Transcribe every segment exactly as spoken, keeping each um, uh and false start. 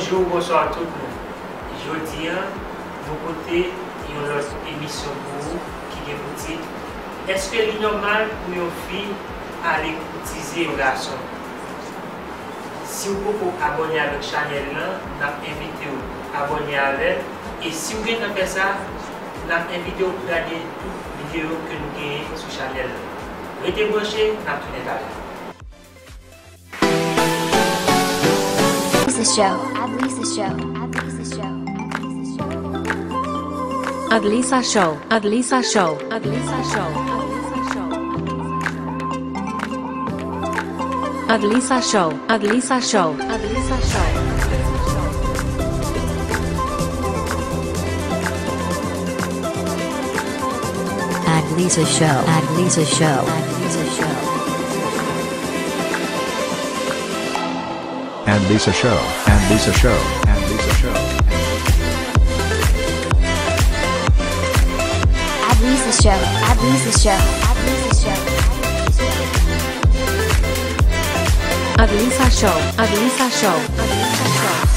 Bonjou, bonswa tout moun. Jodi a, nou pote yon lòt emisyon pou ou ki gen pou tit, èske li nòmal pou yon fi ale koutize yon gason? Si w poko abòne avèk chanèl lan, n ap envite w abòne avè l. E si w gentan fè sa, n ap envite w gade tout videyo ke nou genyen sou chanèl lan. Rete branche, n ap tounen talè. Adlisa Show, Adlisa Show, Adlisa Show, Adlisa Show. Adlisa Show, Adlisa Show, Adlisa Show, Adlisa Show. Adlisa Show, Adlisa Show, Adlisa Show. Adlisa Show, Adlisa Show, Adlisa Show. Adlisa Show, Adlisa Show, Adlisa Show. Adlisa Show, Adlisa Show, Adlisa Show.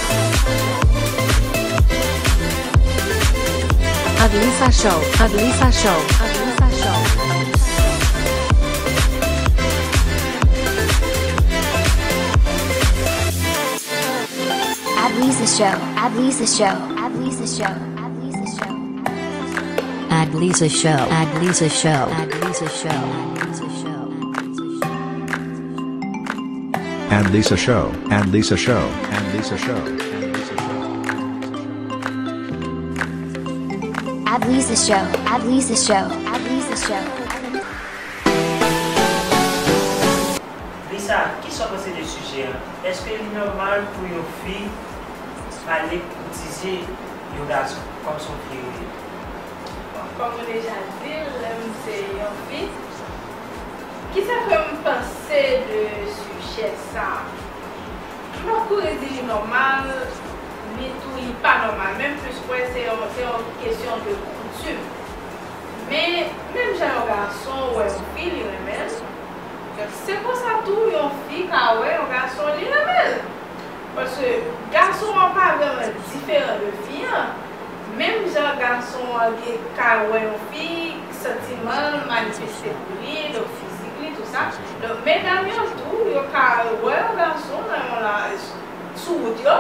Adlisa Show, Adlisa Show, Adlisa Show. Adlisa Show, Adlisa Show, Adlisa Show. Adlisa Show, Adlisa Show, Adlisa Show, Adlisa Show. Adlisa Show, Adlisa Show, Adlisa Show, Adlisa Show. Adlisa Show, Adlisa Show, Adlisa Show, Adlisa Show. Adlisa Show, Adlisa Show, Adlisa Show. Lisa, kisa w panse de sijè a? Èske li nòmal pou yon fi ale koutize yon gason kòm se yon fi rele? Bon, kòm ou deja di l, lè m se yon fi, kisa ke m panse de sijè sa a? M p ap kouri di li nòmal, ni tou li pa nòmal. Men m plis kwè se yon, se yon kesyon de koutim. Men, menm jan yon gason wè yon fi, li renmen l, se konsa tou yon fi ka wè yon gason, li renmen l. Paske gason an pa vrèman diferan de fi an. Menm jan gason an gen, ka wè yon fi, santiman l manifeste pou li, donk fizik li, tou sa. Donk, medam yo tou, yo ka wè yon gason nan yon la, sou wout yo.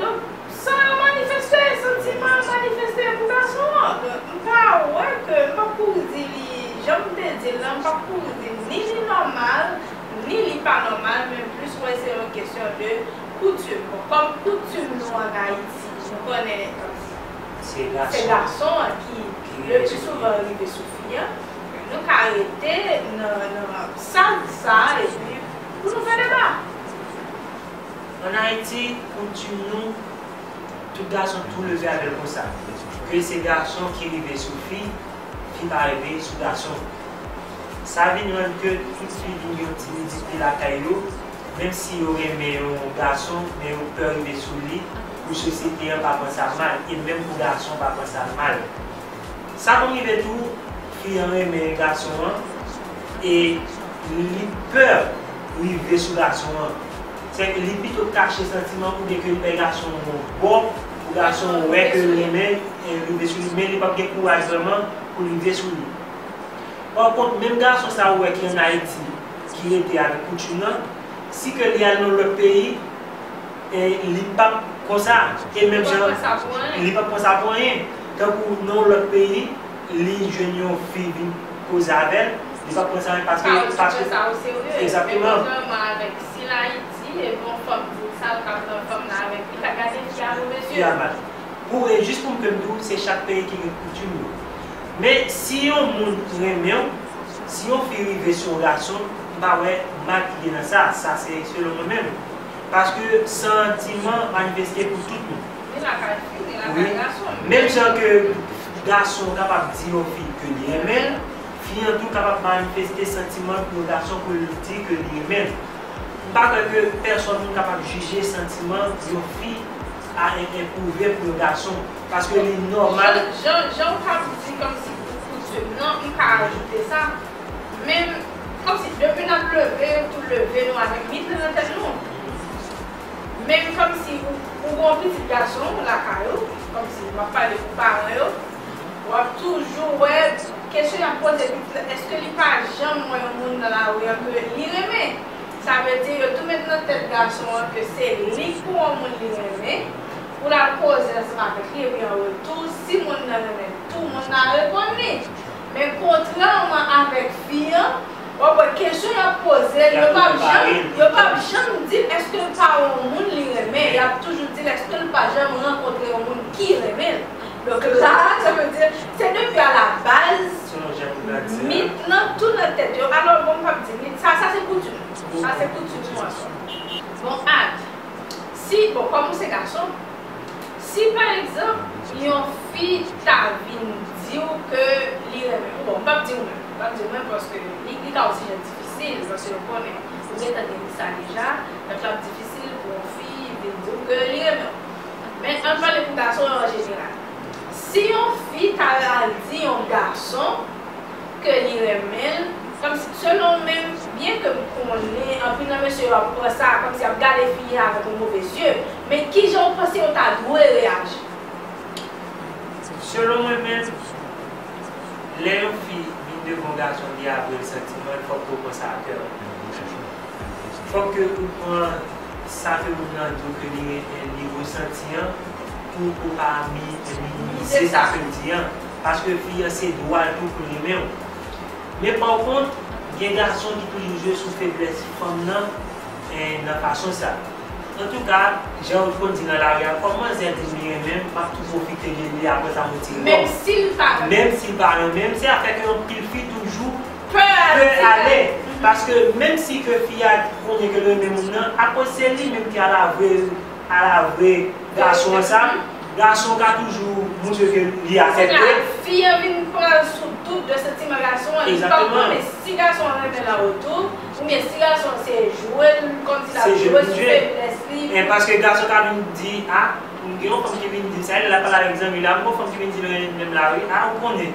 Donk, san yo manifeste, santiman yo manifeste pou gason an. Donk, m pa wè ke, m p ap kouri di li, jan m te di l lan, m p ap kouri di ni li nòmal, ni li pa nòmal, men m plis wè se yon kesyon de koutim. Bon, kòm koutim nou ann Ayiti, nou konnen, kòmsi, se gason an ki le pli souvan rive sou fi an, nou ka rete nan, nan sa, sa, epi pou nou fè deba. Ann Ayiti, koutim nou, tout gason tou leve avè l konsa. Ke se gason ki rive sou fi, fi pa rive sou gason. Sa vin rann ke tout fi vin gen yon timidite lakay yo, menm si yo renmen yon gason, men yo pè rive sou li, pou sosyete an pa pran sa mal, e menm pou gason pa pran sa mal. Sa konn rive tou, fi an renmen gason an, e li pè rive sou gason an. Sèke li pito kache santiman oubyen ke li bay gason an yon bò, pou gason an wè ke l renmen, e rive sou li, men li p ap gen kouraj vrèman pou l rive sou li. Pakont, menm gason sa ou wè ki ann Ayiti, ki rete avèk koutim nan, si ke li al nan lòt peyi, e li p ap konsa. E menm jan, li p ap pran sa pou anyen. Tankou nan yon lòt peyi, li jwenn yon fi vin koze avè l, li p ap pran sa paske, paske, egzakteman. Si l Ayiti, epi yon fanm di l sa, l ka pran fanm nan avèk li, ka gade fi a move zye. Fi a mal. Pou, e jis pou m, ke m di w, se chak peyi ki gen koutim yo. Men si yon moun renmen w, si yon fi rive sou yon gason, m pa wè mal ki gen nan sa. Sa se selon mwen menm. Paske santiman manifeste pou tout moun. Ni lakay fi, ni lakay gason. Menm jan ke gason kapab di yon fi ke li renmen l, fi an tou kapab manifeste santiman pou yon gason pou l di ke li renmen l. M pa kwè ke pèsòn moun kapab jije santiman yon fi a en-, enpwouve pou yon gason, paske li nòmal. Jan, jan, jan w t ap di kòmsi pou koutim nan, m ka ajoute sa. Men, kòmsi depi n ap leve, yo tou leve nou avèk mit lan nan tèt nou. Menm kòmsi ou, ou gen yon pitit gason lakay ou, kòmsi m ap pale pou paran yo, w ap toujou wè kesyon y ap poze pitit la, èske li pa janm wè yon moun nan lari an ke li renmen? Sa vle di, yo tou met nan tèt gason an ke se li k pou yon moun li renmen, pou l al koze ansanm avèk li, epi an retou, si moun nan renmen l tou, moun nan reponn li. Men kontrèman avèk fi an, w ap wè kesyon y ap poze l, yo p ap janm, yo p ap janm di l èske l pa wè yon moun li renmen, y ap toujou di l èske l pa janm rankontre yon moun ki renmen l. Donk la, sa vle di, se depi a la baz, mit lan tou nan tèt yo. Alò, bon, m p ap di mit, sa, sa se koutim. Sa se koutim nou an. Bon, Ad, si, bon, kòm ou se gason, si pa egzanp, yon fi ta vin di w ke li renmen w, bon, m p ap di w menm, m p ap di w menm paske li, li ka yon sijè difisil, paske yo konnen, ou gentan gen sa deja, donk l ap difisil pou yon fi vin di w ke li renmen w. Men ann pale pou gason yo an jeneral. Si yon fi ta al di yon gason ke li renmen l, kòmsi, selon w menm, byen ke m konnen anpil nan mesye yo ap pran sa kòmsi y ap gade fi a avèk yon move zye, men kijan w panse yo ta dwe reyaji? Selon mwen menm, lè yon fi vin devan yon gason, li avwe l santiman l, fòk ke w pran sa a kè w. Fòk ke ou pran sa ke moun nan di w ke li, li resanti an, pou ou pa mi, minimize sa ke l di an. Paske fi an se dwa l tou pou l renmen w. Men pa kont, gen gason ki toujou jwe sou feblès fanm nan, eh, nan fason sa. Antouka, jan yo konn di nan lari a, kòm manzè di m li renmen m, m ap tou pwofite de li, apre sa m retire kò m. Menm si l pa renmen m. Menm si l pa renmen m, se afè ke anpil fi toujou pè ale. Paske menm si ke fi a konnen ke l renmen moun nan, akoz se li menm ki al avwe, al avwe gason an sa, gason ka toujou montre ke li aksepte. Kounye a, fi an vin pran l sou dout de santiman gason an, li pa konnen si gason an renmen l an retou, oubyen si gason an se jwe l, kòmsi l ap jwe sou feblès li. Men paske gason ka vin di, a, m gen yon fanm ki vin di m sa, lè l ap pale avèk zanmi l la, m gen yon fanm ki vin di l renmen m la wi, a, ou konnen,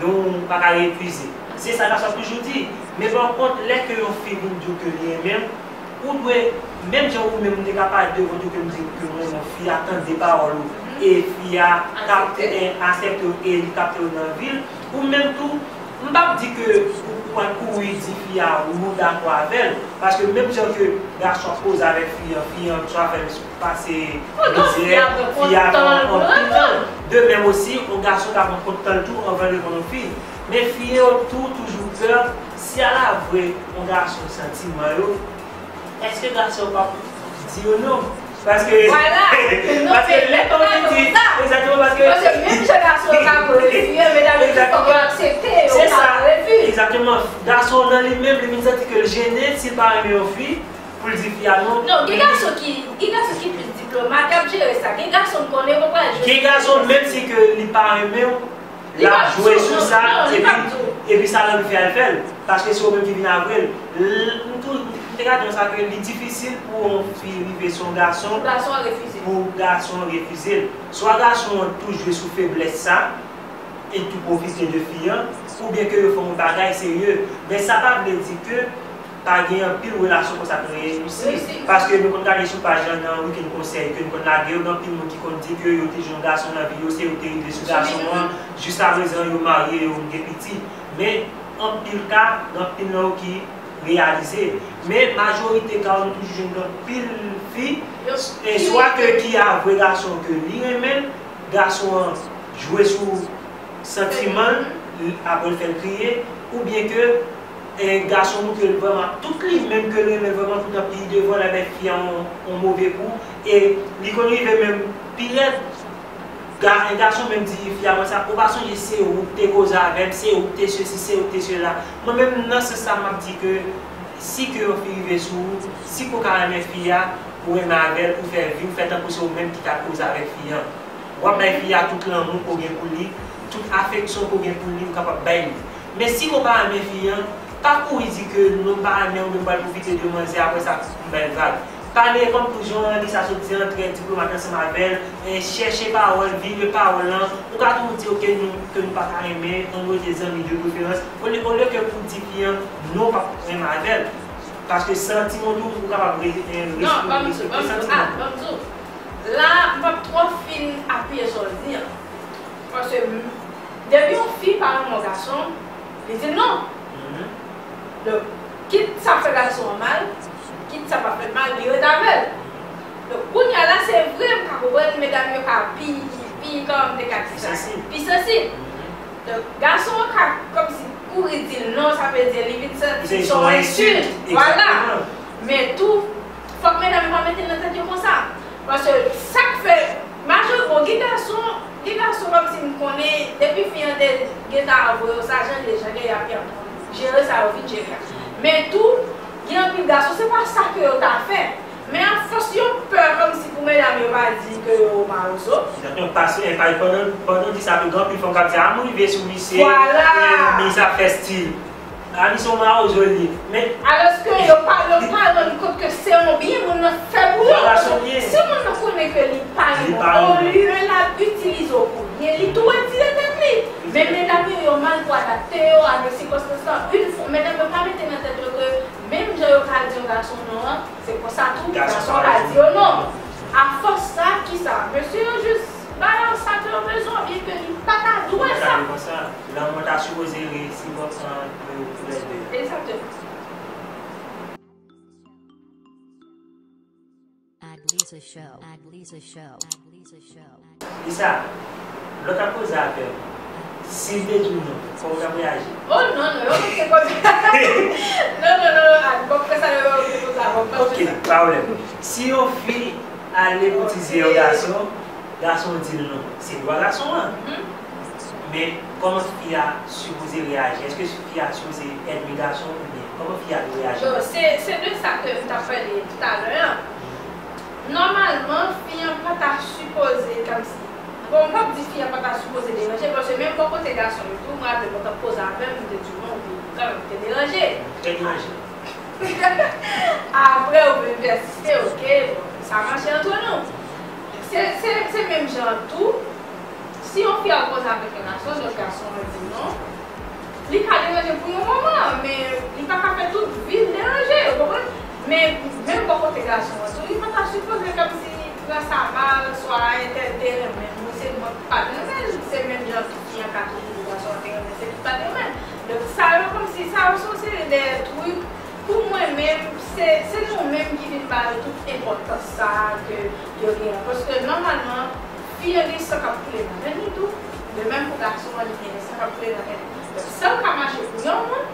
nou pa ka refize. Se sa gason ap toujou di. Men pa kont, lè ke yon fi vin di w ke li renmen m, ou dwe, menm jan ou menm ou te ka pale devan w ke m di ke mwen, yon fi a tande pawòl ou, e fi a kapte, e, aksepte w, e li kapte w nan vi l, ou menm tou, m p ap di ke ou, ou pral kouri di fi a ou dakò avè l, paske menm jan ke gason ap koze avèk fi an, fi an swa fè l pase mizè, fi a pran anpil tan. De menm osi, yon gason ka pran kont tan l tou anvan l reponn yon fi. Men fi yo tou toujou pè, si al avwe yon gason santiman yo, èske gason yo p ap di yo non? Paske, paske lè fanm yo di, egzakteman, paske, paske menm jan gason yo ka koze fi yo, medam yo tou fòk yo aksepte, yo pa refize. Egzakteman. Gason nan li menm, li vin santi ke l jennen si l pa renmen yon fi, pou l di fi a non. Non, gen gason ki, gen gason ki plis diplomat, y ap jere sa. Gen gason m konnen, yo pral jwe. Gen gason, menm si ke li pa renmen w, l ap jwe sou sa, epi, epi sa l anvi fè a, l fè l. Paske se ou menm ki vin avwe l. M tou, m te ka di w sa ke li difisil pou yon fi rive sou yon gason, pou gason an refize l. Swa gason an tou jwe sou feblès sa, e tou pwofite de fi an, oubyen ke yo fè yon bagay serye. Men sa pa vle di ke pa gen anpil relasyon konsa ki reyisi. Paske nou konn gade sou paj lan nan Weekend Konsèy ke nou konn lage yo, gen anpil moun ki konn di ke yo te jwenn yon gason nan vi yo, se yo ki te rive sou gason an, jiskaprezan yo marye, yo gen pitit. Men anpil ka, gen anpil nan yo ki reyalize. Men majorite ka yo, nou toujou jwenn gen anpil fi, e swa ke ki avwe gason ke li renmen l, gason an jwe sou santiman l, apre l fè l kriye, oubyen ke, e, gason montre l vrèman tout li menm ke l renmen l vrèman, poutan pi devan l avèk fi a yon, yon move kou, e li konn rive menm pi rèd, ga-, gason menm di fi a konsa, ou pa sonje se ou k te koze avè m, se ou k te sesi, se ou k te sela. Mwen menm nan sans sa m ap di ke si ke yon fi rive sou ou, si ke w ka renmen fi a, ou renmen avè l, ou fè vi, ou fè tankou se ou menm ki t ap koze avèk fi an. W ap bay fi a tout lanmou ke w gen pou li, tout afeksyon ke w gen pou li, ou kapab bay li. Men si ke w pa renmen fi an, pa kouri di ke non, m pa renmen w, men m pral pwofite de manzè, apre sa, m bay l vag. Pale kòm jan Lisa sot di an, trè diplomat ansanm avè l, e, chèche pawòl, vire pawòl lan, ou ka toujou di, oke, nou, ke nou pa ta renmen, ann rete zanmi de preferans, olye, olye ke pou di fi an, non, w p ap renmen avè l. Paske santiman tou, ou kapab re- e, Non, ban m di w, ban m di w, ah, ban m di w. La, m p ap twò fin apiye sa w di an. Paske m- depi yon fi pa renmen yon gason, li di l non. Donk, kit sa fè gason an mal, kit sa pa fè l mal, li ret avè l. Donk, kounye a la, se vre, m ka konprann medam yo ka pi, pi, kòman m te ka di sa? Pi sansib. Donk, gason an ka kòmsi kouri di l non, sa vle di li vin santi se yon ensilt. Vwala. Men tou, fòk medam yo pa mete nan tèt yo konsa. Paske sa k fè, majori, bon, gen gason, gen gason kòmsi m konnen, depi fi an te gentan avwe yo, sa jan de jan de y ap, y ap jere sa yo vin jere a. Men tou, gen anpil gason, se pa sa ke yo ta fè. Men afòs yo pè kòmsi pou medam yo pa di ke yo mawozo. Egzakteman, paske, e, pa, pandan, pandan di sa, tou, gen anpil fanm k ap di, a, m rive sou misye, Vwala. E, misye ap fè stil. A, misye yon mawozo li ye. Men Alòske yo pa, yo pa rann kont ke se yon byen moun nan fè pou yo. Vwala, se yon byen. Si moun nan konnen ke li pa renmen w, olye l ap itilize w pou byen, li tou retire tèt li. Men medam yo, yo mal pou adapte yo avèk sikonstans lan. Yon fwa, medam yo pa mete nan tèt yo ke menm jan yo ka di yon gason non an, se konsa tou, gason an ka di yo non. Afòs sa, kisa? Mesye yo jis ba yo sa ke yo bezwen, byen ke li pa ta dwe sa. Lanmou ta sipoze reyisi bò san yo toulède. Egzakteman. Adlisa Show. Adlisa Show. Adlisa Show. Lisa, lè w t ap koze avè m, si m te di w non, kòman w t ap reyaji? Oh non, non, yo mete koze. Non, non, non, non, ah, bon, fè sa, yo mete koze avè m, pa fè sa. Ok, pa pwoblèm. Si yon fi ale koutize yon gason, gason di l non, se dwa gason an. Men kòman fi a sipoze reyaji? Èske fi a sipoze ènmi gason oubyen kòman fi a dwe reyaji? Bon, se, se de sa ke m t ap pale talè a. Nòmalman, fi an pa ta sipoze kòmsi. Bon, m p ap di fi an pa ta sipoze deranje, paske menm bò kote gason yo tou, m raple mwen t ap koze avè m, m te di w non, ou te kanmenm te deranje. Trè deranje. Apre, ou vin pèsiste, ok, bon, sa mache antre nou. Se, se, se menm jan an tou, si yon fi al koze avèk yon gason, lòt gason an di non, li ka deranje pou yon moman, men li pa ka fè tout vi l deranje, ou konprann? Men, menm bò kote gason an tou, li pa ta sipoze kòmsi pran sa mal, swa entèl te renmen l, mwen se mwen k pa t renmen l, se menm jan tou fi an ka toujou di gason an te renmen l, se li k pa t renmen l. Donk, sa yo kòmsi, sa yo se yon seri de trik Pou mwen menm, se, se nou menm ki vin ba yo tout enpòtans sa a ke yo gen an. Paske nòmalman, fi an gen san k ap koule nan venn li tou, de menm pou gason an, li gen san k ap koule nan venn li. Donk, sa l ka mache pou yon moun,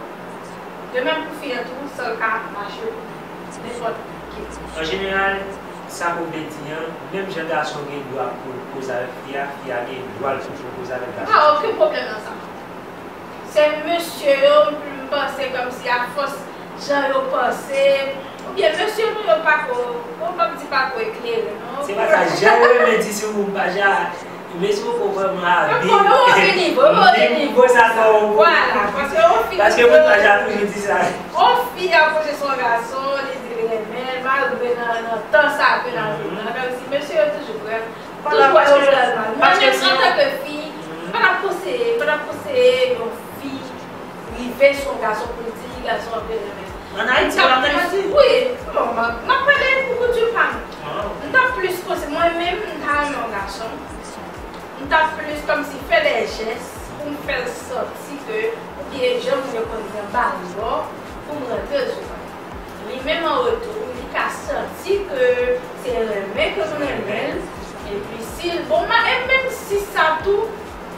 de menm pou fi an tou, sa l ka mache pou nenpòt ki moun. An jeneral, sa ke w vle di an, menm jan gason gen dwa pou l koze avèk fi a, fi a gen dwa l toujou koze avèk gason. Pa okenn pwoblèm nan sa. Se mesye yo, m panse kòmsi afòs jan yo panse, oubyen mesye nou yo pako, bon, m p ap di pako eklere, non. Se pa sa, jan yo renmen di sou ou, m pa jan, mesye yo poko vrèman abi. Yo poko okenn nivo, yo poko okenn nivo. Nivo sa nan ou. Vwala, paske yon fi. Paske moun pa jan toujou di sa. Yon fi aproche sou yon gason, li di li renmen l, malgre nan, nan tan sa ke n ap viv la, kòmsi mesye yo toujou vrèman Toujou wè yo vle al mal. Mwen menm, antanke fi, m pa t ap konseye, m pa t ap konseye yon fi rive sou yon gason pou l di gason an vle renmen l. An Ayiti, an Ayiti. Wi, bon, m ap pale pou koutim pa m. M t ap plis konseye, mwen menm, m ta renmen yon gason. M t ap plis kòmsi fè de jès pou m fè l santi ke, oubyen jan moun yo konn di an, ba l bò pou m rantre sou sa. Li menm an retou, li ka santi ke se renmen ke m renmen l. Epi si l, bon, m, e menm si sa tou,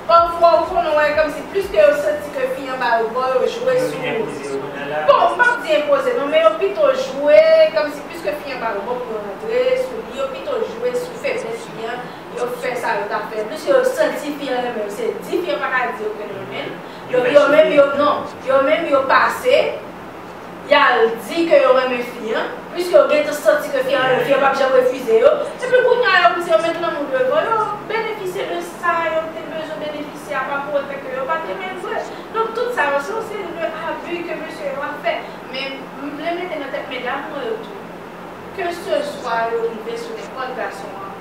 pafwa ou konn wè kòmsi plis ke yo santi ke fi an ba yo bò, yo jwe sou. Bon, m p ap di enpoze non, men yo pito jwe kòmsi plis ke fi an ba yo bò pou yo rantre sou li, yo pito jwe sou feblès fi an, yo fè sa yo ta fè. Plis yo santi fi an renmen yo, se di fi an pa ka di yo ke l renmen l. Donk yo menm yo, non, yo menm yo pase, y al di ke yo renmen fi an, piske yo gentan santi ke fi an renmen fi an, p ap janm refize yo. Epi kounye a, yo kòmsi yo met lanmou devan, yo benefisye de sa yo te bezwen benefisye a, pa pou otan ke yo pa t renmen l vre. Donk tout sa yo, se yon seri de abi ke mesye yo ap fè. Men m vle mete nan tèt medam mwen yo tou, keseswa yo rive sou nenpòt gason an,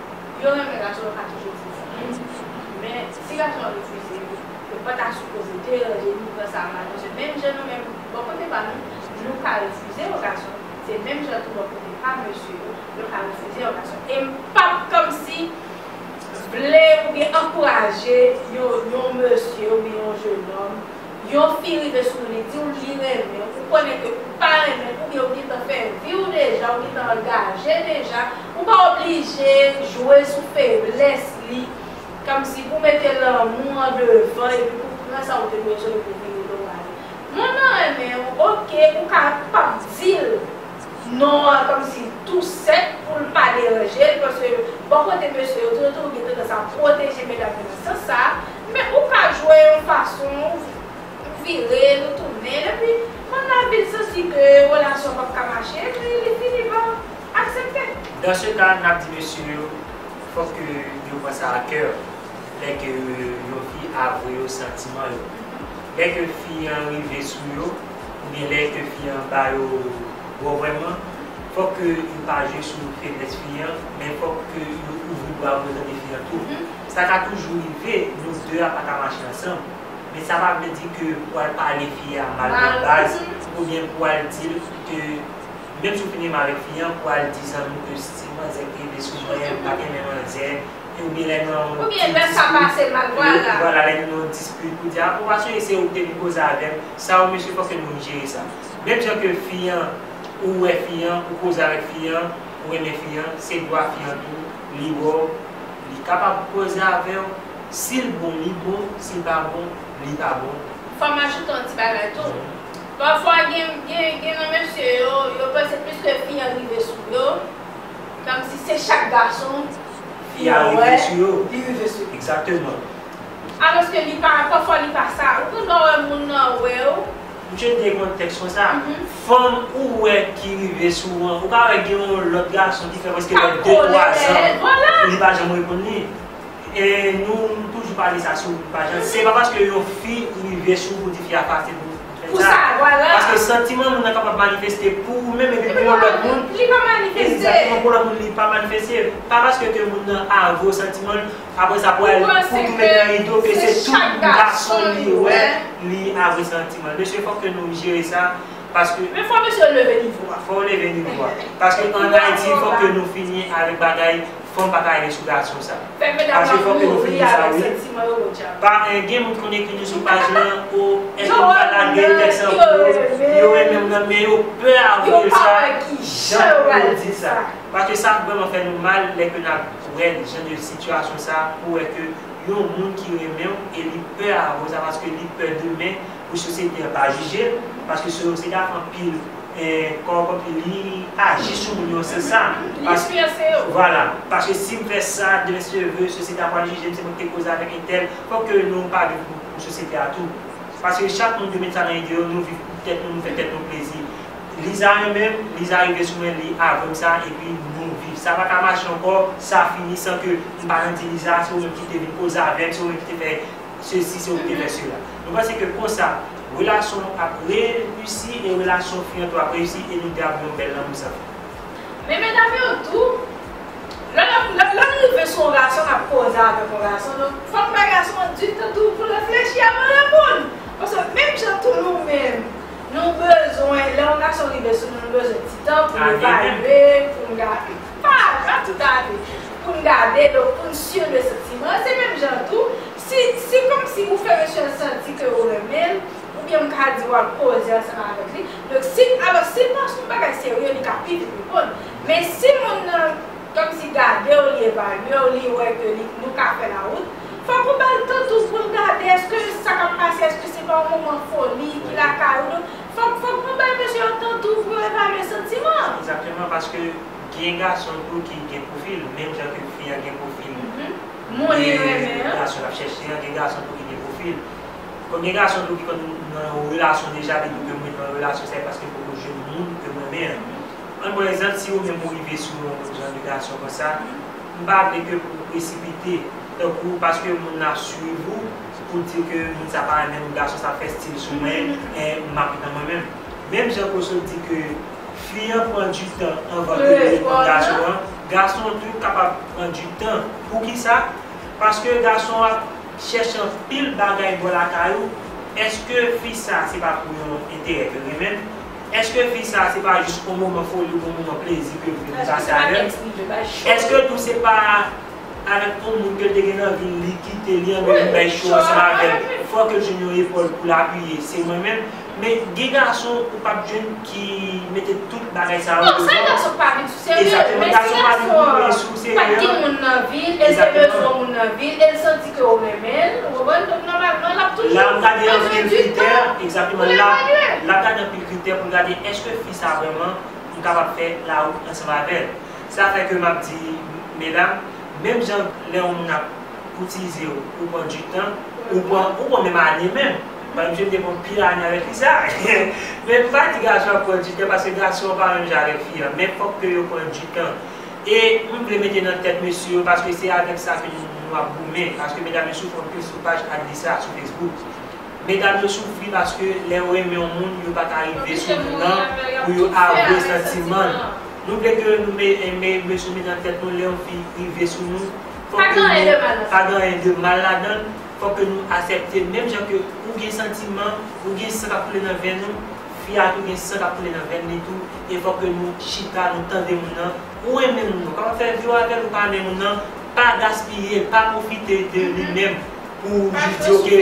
yo renmen gason, yo ka toujou di sa. Men si gason an refize, yo pa ta sipoze deranje ni pran sa mal, paske menm jan nou menm, bò kote pa nou, Nou ka refize yo gason, se menm jan tou bò kote pa mesye yo, yo ka refize yo gason. E m p ap kòmsi vle oubyen ankouraje yon, yon mesye oubyen yon jenòm, yon fi rive sou ou, li di w li renmen w, ou konnen ke ou pa renmen l, oubyen ou gentan fè vi w deja, ou gentan angaje deja, ou pa oblije jwe sou feblès li, kòmsi pou mete lanmou an devan epi pou pran sa ou te bezwen epi vire do w ale. Moun nan renmen w, oke, ou ka p ap di l non an kòmsi tou sèk pou l pa deranje l, paske bò kote mesye yo, tou, tou gen tandans a pwoteje medam yo nan sans sa a, men ou ka jwe yon fason, ou vire l, ou tounen l, epi moun nan vin santi ke relasyon p ap ka mache, epi li fini pa aksepte. Dans ce cas, n ap di mesye yo, fòk ke yo pran sa a kè, lè ke yon fi avwe yo santiman yo. Lè ke fi an rive sou yo, oubyen lè ke fi an ba yo gwo vrèman, fòk ke yo pa jwe sou feblès fi an, men fòk ke yo ouvri bra pou yo tande fi an tou. Sa ka toujou rive, nou de a pa ka mache ansanm. Men sa pa vle di ke pou al pale fi a mal nan baz, oubyen pou al di l ke, menm si w fin renmen avèk fi an, pou al di zanmi w ke si manzè ki rive sou mwen, m pa t renmen manzè, oubyen lè nou nan yon ti dispit, vwala, lè nou nan yon dispit, pou di, a, pou pa sonje se ou ki te vin koze avè m, sa yo, mesye, fòk ke nou jere sa. Menm jan ke fi an, ou wè fi an, ou koze avèk fi an, ou renmen fi an, se dwa fi an tou, li wè w, li kapab koze avè w, si l bon, li bon, si l pa bon, li pa bon. Fò m ajoute yon ti bagay tou. Pafwa, gen, gen, gen nan mesye yo, yo panse piske fi an rive sou yo, kòmsi se chak gason fi an wè, li rive sou yo. Egzakteman. Alòske li pa, pafwa li pa sa. Ou konn lè w wè moun nan wè w. Misye te gen kontèks konsa. Fanm ou wè ki rive sou ou an, ou ka wè gen yon lòt gason ki fè prèske de, twa zan, li pa janm reponn li. E nou, nou toujou pale sa sou paj lan. Se pa paske yon fi rive sou ou pou di fi a fasil pou fè sa. Paske santiman moun nan kapab manifeste pou ou menm epi pou yon lòt moun. Li pa manifeste. Egzakteman, pou lòt moun li pa manifeste. Pa paske ke moun nan avwe w santiman l, apre sa pou al pou tou mete nan ide w ke se tout gason li wè, li avwe santiman l. Mesye, fòk ke nou jere sa. Paske. Men fò mesye leve nivo a. Fò w leve nivo a. Paske an Ayiti, fòk ke nou fini avèk bagay fanm pa ka rive sou gason sa. Paske fòk ke nou fini sa, wi. Pa, eh, gen moun ki konn ekri nou sou paj lan, o, èske nou ka lage tèks lan pou yo, yo renmen m nan, men yo pè avwe l sa, jan pou yo di sa. Paske sa vrèman fè nou mal, lè ke n ap wè jan de sitiyasyon sa, pou wè ke yon moun ki renmen w e li pè avwe w sa, paske li pè demen, pou sosyete an pa jije l, paske sosyete a fè anpil, eh, kòròpi, li aji sou moun yo, se sa. Li enfliyanse yo. Vwala, paske si m fè sa, demen si Dye vle, sosyete a pral jije m, se mwen ki te koze avèk entèl. Fòk ke nou pa viv pou, pou sosyete a tou. Paske chak moun ki met sa nan ide yo, nou viv pou tèt nou, nou fè tèt nou plezi. Liza renmen m, Liza rive sou mwen, li avwe m sa, epi nou viv. Sa pa ka mache ankò, sa fini san ke m pa janm di Liza, se ou menm ki te vin koze avè m, se ou menm ki te fè sesi, se ou ki te fè sela. Nou panse ke konsa, relasyon ap reyisi e relasyon fi an tou ap reyisi e nou de ap gen yon bèl lanmou san fen. Men medam yo tou, lè, lè, lè, lè nou rive sou yon gason k ap koze avèk yon gason, donk, fòk bay gason an di tan tou pou l reflechi avan l reponn. Paske menm jan tou nou menm, nou bezwen, lè yon gason rive sou nou, nou bezwen ti tan pou n evalye, pou n gade. Pa, pa tout afe. Pou n gade, donk, pou n sur de santiman. Se menm jan tou, si, si kòmsi ou fè mesye an santi ke ou renmen l, oubyen m ka di w ap koze ansanm avèk li. Donk, si, alò, si l pa sou yon bagay serye, li ka pi vit reponn. Men si moun nan, kòmsi gade w, li evalye w, li wè ke li, nou ka fè lawout, fòk ou ba l tan tou pou l gade èske sa k ap pase, èske se pa yon moman foli ki lakay ou. Donk, fòk, fòk nou bay mesye yo tan tou pou yo evalye santiman. Egzakteman, paske gen gason tou ki gen pwofil, menm jan ke fi an gen pwofil. Moun li renmen an. Gason l ap chèche an, gen gason tou ki gen pwofil. Konbyen gason tou ki konn nan yon relasyon deja, li di ke mwen nan yon relasyon, se paske m poko jwenn moun ke m renmen an. Ann pran egzanp, si ou menm ou rive sou yon jan de gason konsa, m pa vle ke pou w presipite, tankou paske moun nan ap swiv ou, pou di ke moun sa pa renmen m, gason sa fè stil sou mwen, e m ap nan mwen menm. Menm jan ke w sot di ke fi an pran di tan anvan ke li reponn gason an, gason an tou kapab pran di tan. Poukisa? Paske gason an ap chèche anpil bagay bò lakay ou. Èske fi sa se pa pou yon enterè ke l renmen l? Èske fi sa se pa jis yon moman foli ou yon moman plezi ke l vin pase avè l? Èske tou se pa avèk yon moun ke l te gen anvi l, li kite li anmen vin bay show ansanm avè l? Fòk l jwenn yon epòl pou l apiye. Se mwen menm. Men gen gason ou p ap jwenn ki mete tout bagay sa yo devan. Non, se gason pa vin sou serye. Egzakteman, gason pa vin pou vin sou serye. Pa t gen moun nan vi l, e l te bezwen yon moun nan vi l, e l santi ke w renmen l, ou konprann? Donk, nòmalman, l ap toujou bezwen di tan pou l evalye. Egzakteman, l ap gade anpil kritè pou l gade èske fi sa vrèman m kapab fè lawout ansanm avè l. Sa fè ke m ap di, medam, menm jan lè yon moun ap koutize w, ou pran di tan, ou pran, ou pran menm ane menm. Paske misye te pran pil ane avèk fi sa. Men m pa di gason an pran di tan, paske gason an pa menm jan avèk fi an. Men fòk ke yo pran di tan. E m vle mete nan tèt mesye yo, paske se avèk sa ke nou, nou ap goumen. Paske medam yo soufri anpil sou paj Adlisa sou Facebook. Medam yo soufri paske lè yo renmen yon moun, yo pa ka rive sou moun nan pou yo avwe santiman. Nou vle ke nou me, me, mesye met nan tèt nou, lè yon fi rive sou nou, fòk ke nou, pa gen anyen de mal ladan l, fòk ke nou aksepte, menm jan ke ou gen santiman, ou gen san k ap koule nan venn ou, fi a tou gen san k ap koule nan venn li tou, e fòk ke nou chita, nou tande moun nan, ou renmen moun nan, ou pa fè vi w avè l, ou pa renmen moun nan, pa gaspiye l, pa pwofite de li menm pou ou jis di, oke,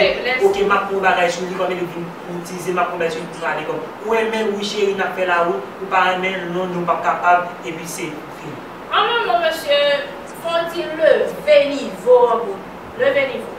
oke, m ap pran yon bagay sou li, kòm li vin koutize, m ap pran yon bagay sou li pou m ale kòm. Ou renmen l, wi cheri, n ap fè lawout, ou pa renmen l, non, nou p ap kapab, epi se fini. An yon mo, mesye, fò w di leve nivo an pou nou. Leve nivo an.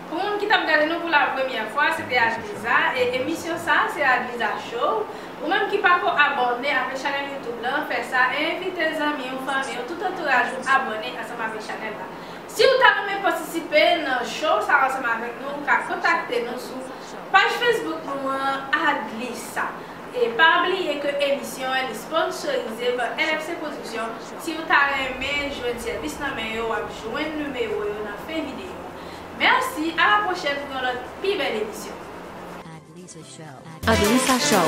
Pou moun ki t ap gade nou pou la premyè fwa, se te Adliza, e emisyon sa a se Adliza Show. Ou menm ki pako abòne avèk chanèl YouTube la, fè sa e envite zanmi w, fanmi w, tout antouraj ou abòne ansanm avèk chanèl la. Si w ta renmen patisipe nan show sa a ansanm avèk nou, ou ka kontakte nou sou paj Facebook nou an, Adlisa. E pa bliye ke emisyon an li sponsorize pa L F C Production. Si w ta renmen jwenn sèvis nan men yo, w ap jwenn nimewo yo nan fen videyo a. Mèsi, a la pwochèn pou yon lòt pi bèl emisyon. Adlisa Show.